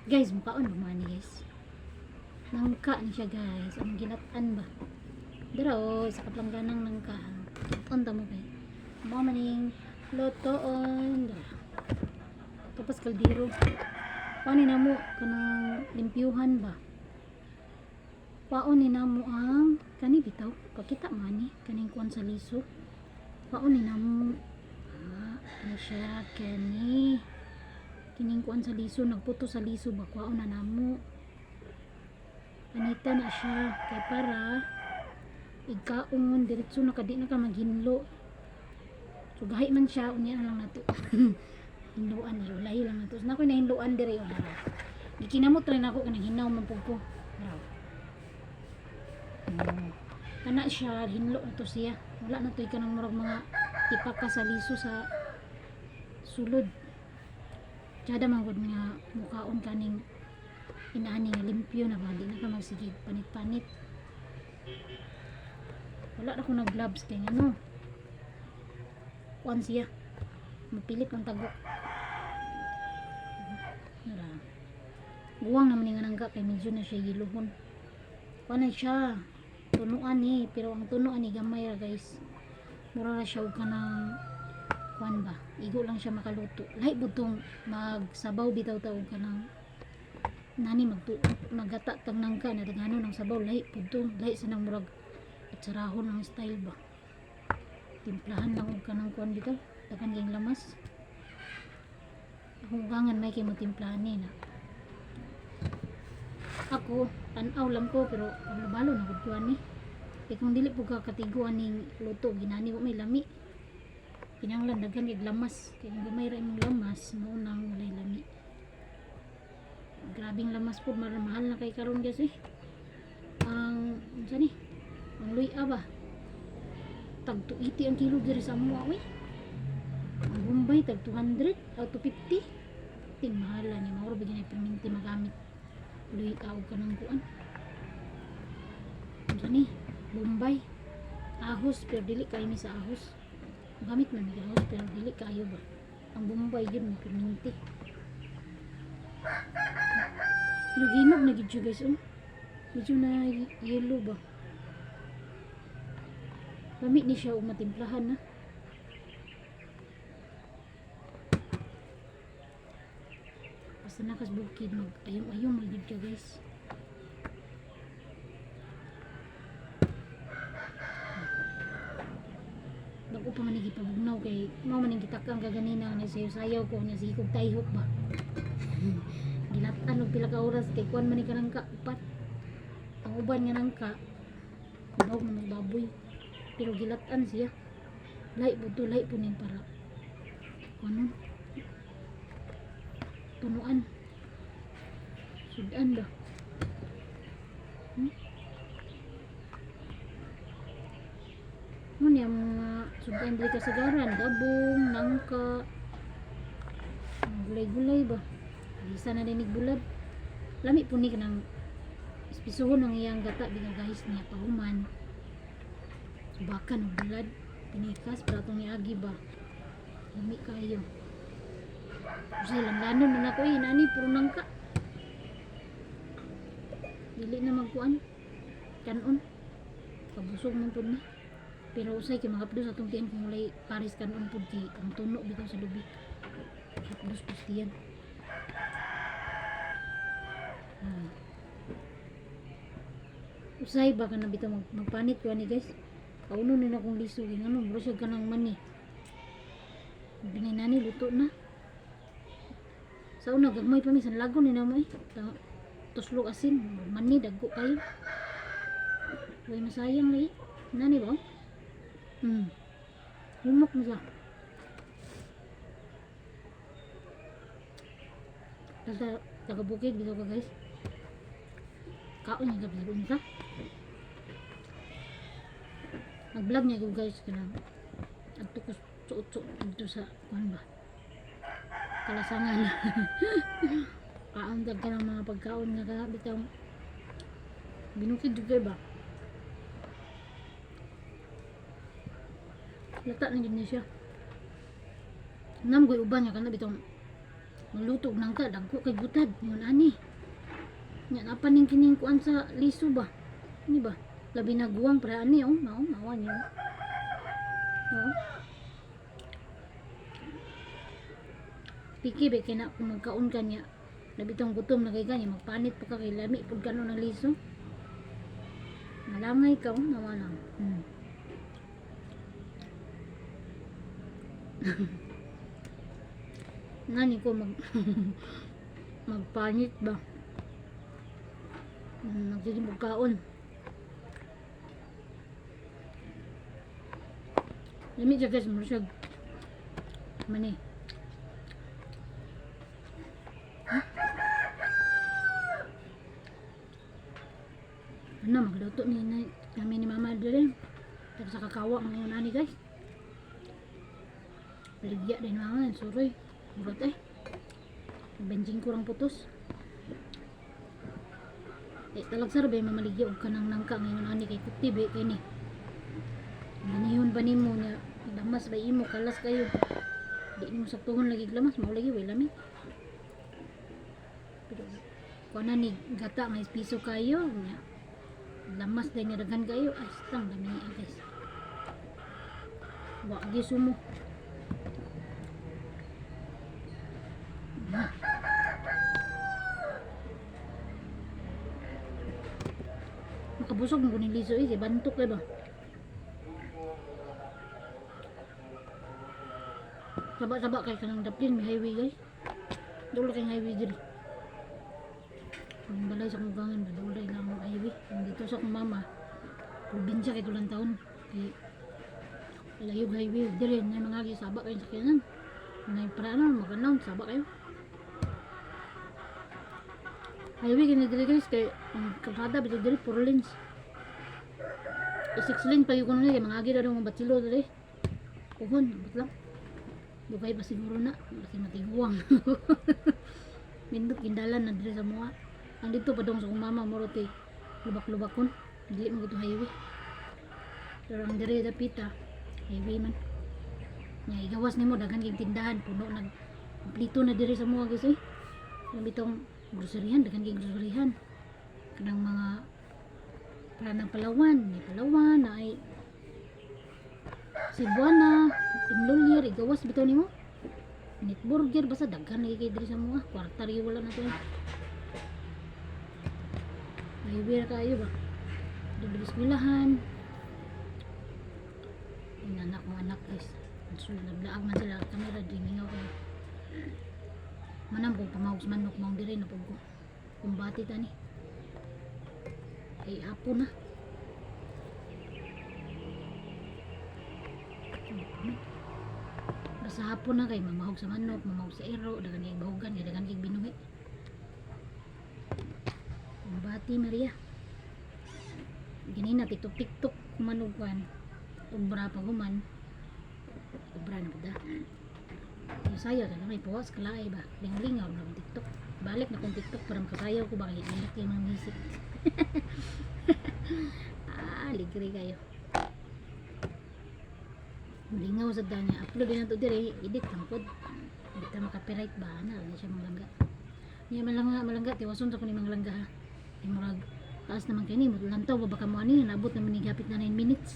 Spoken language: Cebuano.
Guys, mukaon ba man guys? Nangka ni siya, guys. Ang gilatan ba? Dara oh, isa ka plangganang nangka. Unta mo kay. Mao maning lutoon. Dara. Tapos kaldero. Paano na mo kanang limpyuhan ba? Paon ni namo ang kani bitaw. Pakita man ni kaning kuan sa liso. Paon ni namo. Ah, kani siya kani. Kining kuan sa liso, nagputo sa liso ba, kuwaon na namo. Anita na siya kay para ikaon diretso na ka, di na ka maghinlo. So gahi man siya, unya na lang nato. Hinloan, ulay lang nato. So, na ko nahinloan dire oh. Gikinamot rin ako kanang hinaw man pud ko. Raw. Kana siya, hinlo na to siya. Wala na to'y kanang murag mga tipaka sa liso sa sulod. Tsada man gud nga mukaon kaning inaani nga limpyo na ba, di na ka magsige panit-panit. Wala na ko nag gloves kay ngano. Kuan siya. Mapilit ang tagok. Wala. Buwang naman ni nga nangga kay medyo na siya yiluhon. Kuan na siya. Tunuan ni, pero ang tunuan ni gamay ra, guys. Mura ra siya og kanang kuan ba. Igo lang siya makaluto. Lahi butong magsabaw bitaw ta og kanang nani magtu magata tag nangka na daghanon ng sabaw, lahi pud to, lahi sa nang murag atsarahon ang style ba. Timplahan lang og kanang kuan bitaw, daghan kay lamas. Akong ugangan may kay mo timplahan ni na. Ako, tan-aw lang ko pero paglubalo na gud ko ani. Kay kung dili pud ka katigo aning luto, ginani wa may lami. Kinahanglan daghan kay lamas. Kay kung gamay ra imong lamas, mao nang walay lami. Grabing lamas pud, mahal na kay karon, guys eh. Ang unsa ni? Ang luya ba? Tag 280 ang kilo diri sa amo uy. Ang Bombay tag 200 o 250. Ting mahala ni mao ra ba gyud perminti magamit. Luya og kanang kuan. Unsa ni? Bombay. Ahos pero dili kaayo mi sa ahos. Gamit man mi ahos pero dili kaayo ba. Ang Bombay yun may perminti. Pero hinog na gid siya, guys, oh. Medyo na yellow ba. Lami ni siya og matimplahan na. Basta nakas bukid mag ayom-ayom mag gid siya, guys. Bago pa man gipabugnaw kay mao man ning gitakang kaganina nga sayo-sayaw ko niya sige kog tayhok ba. Gilatan og pila ka oras kay kuan man ni kanang ka upat. Ang uban nga nangka bahog man og baboy. Pero gilatan siya. Lahi po to, lahi po ning para kuanon. Tunuan. Sudan ba? Mo niya mga sudan diri kasagaran, dabong, nangka, gulay-gulay ba. Isa na dinig bulad. Lami po ni kanang espisuhon ang iyang gata bigang guys niya pahuman. Subakan og bulad, pinikas para atong niagi ba. Lami kayo. Usay lanlanon na nako eh, nani puro nangka. Dili na magkuan. Kanon. Kabusog man pud ni. Pero usay kay mga sa atong tiyan kung walay pares kanon pud kay ang tuno bitaw sa lubi. Hapdos pud tiyan. Usay ba kana bitaw magpanit ko ani, guys. Kauno ni na kong liso kay ngano mura siya kanang mani. Binay nani luto na. Sa una gagmay pa mi san lago ni namo eh. Tuslog asin, mani dagko kayo. Way masayang lagi. Nani ba? Humok mo siya. Basta taga bukid bitaw ka, guys. Kaon niya gabi unsa. Nag-vlog niya ko, guys, kanang adto ko suot-suot dito sa kuan ba. Kalasangan. Kaon ka ng mga pagkaon nga ka bitaw binukid jud kay ba. Lata na jud ni siya. Nam koy uban nga kana bitaw Magluto og nangka, dagko kay butad yun ani. Nya napa ning kining kuan sa liso ba? Ini ba? Labi na guwang para ani, oh, mao mawa niyo. Oh. Piki ba kay na kung magkaon ka niya. Labi tong gutom na kay gani magpanit pa ka kay lami pud kano ng liso. Nalangay ka, oh, nawa lang. Nani ko magpanit ba? Nagsisimog kaon. Lami siya, guys, mura siya. Mani. Ano, magluto ni na, kami ni Mama dire. Pero sa kakawa ngayon ani, guys. Baligya din mga suroy. Murot eh. Benching ko lang putos. Eh, talagsar ba yung mamaligya og kanang nangka ngayon ani kay kuti ba kay ni. Ganihon ba nimo niya lamas ba imo kalas kayo. Di nimo saktuhon lagi og lamas mao lagi way lami. Pero kuan na ni gata nga piso kayo nya. Lamas din nga daghan kayo ay stang dami niya, guys. Wa gyud sumo. Makabusog mo kuning liso eh, kay bantok eh ba. Saba-saba kay kanang daplin may highway, guys. Dulo kay highway diri. Ang balay sa kong gangan ba dulo lang ang highway. Ang dito sa akong mama, probinsya kay tulang taon. Kay layo highway diri na mga gisaba kayo sa sakyanan. Na para ano maganaw saba kayo. Highway kini diri, guys, kay ang kalsada bitaw diri 4 lanes. 6 lane pa yung kuno niya kay mga agi daw mga batsilo diri. Puhon, abot lang. Dugay pa siguro na kasi matiguang. Nindot kindalan na diri sa mua. Ang dito pa dong sa akong mama muro ti lubak-lubakon. Dili mo gito highway. Pero ang diri dapita highway man. Nya igawas nimo daghan kay tindahan, puno nag kompleto na diri sa mua, guys, oy. Ang bitong groceryhan, daghan kay groceryhan. Kanang mga para ng Palawan, may Palawan na ay Cebuana, Timlulir, igawas bitaw nimo. Minute burger basta daghan lagi kay diri sa mua, kwarta rin wala na to. Highway ra kayo ba? Dili eskwelahan. Yung anak kong anak, guys. So, naglaag man sila kamera, di mingaw kayo. Manam kung pamawag sa manok, maong diri na pug ko. Kumbati tani. Ay, hapon na. Basta hapon na kay mamahog sa manok, mamahog sa ero, daghan kay bahugan, kay daghan kay binuhi. Kumbati Maria. Ganina TikTok TikTok kumanog kwan. Ubra pa human. Ubra na pud. Sayaw talaga may puwas kalaay ba. Linglingaw na akong TikTok. Balik na kong TikTok para makasayaw ko ba kay anak kay mga music. Ah, ligre kayo. Lingaw sa danya. Upload din na to dire, edit lang pod. Di ta maka-copyright ba na, ano siya mga langga. Niya malangga, malangga tiwason sa ko ni mga langga ha. Di murag taas naman kay ni, lantaw ba baka mo ani, nabot naman ni gapit na 9 minutes.